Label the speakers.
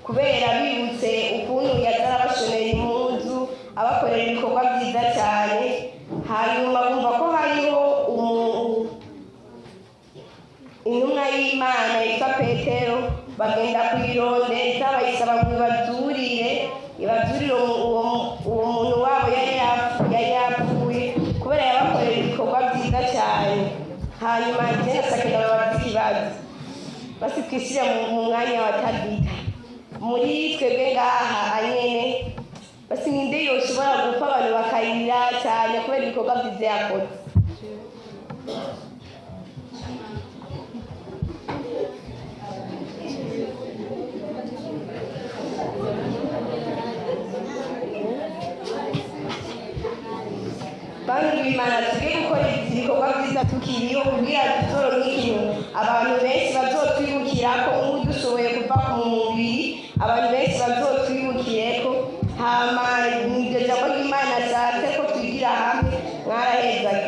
Speaker 1: Kubera bibutse ukuntu yaza arabashonera impuzu, abakorera ibikorwa byiza cyane. Hanyuma bumva ko hariho intumwa y'Imana yitwa Petero, bagenda kuyirondeza, bayisaba ngo ibazurire, ibazurire uwo muntu wabo yari yapfuye, kubera yabakorera ibikorwa byiza cyane. Hanyuma njye nasakenda babaza ikibazo: basi twishyire mu mwanya wa Tabita. Muri twebwe ngaha anyene, basi ninde yoshobora gupfa abantu bakayira cyane kubera ibikorwa byiza yakoze? Bantu b'Imana, tujye gukora ibikorwa byiza tukiriho, kugira tuzoronke ikintu abantu benshi bazotwibukirako. Ubu dushoboye kuva ku mubiri, abantu benshi bazotwibukireko. Hama iryo jambo ry'Imana ashatse ko twigira hamwe. Mwarahezagiwe.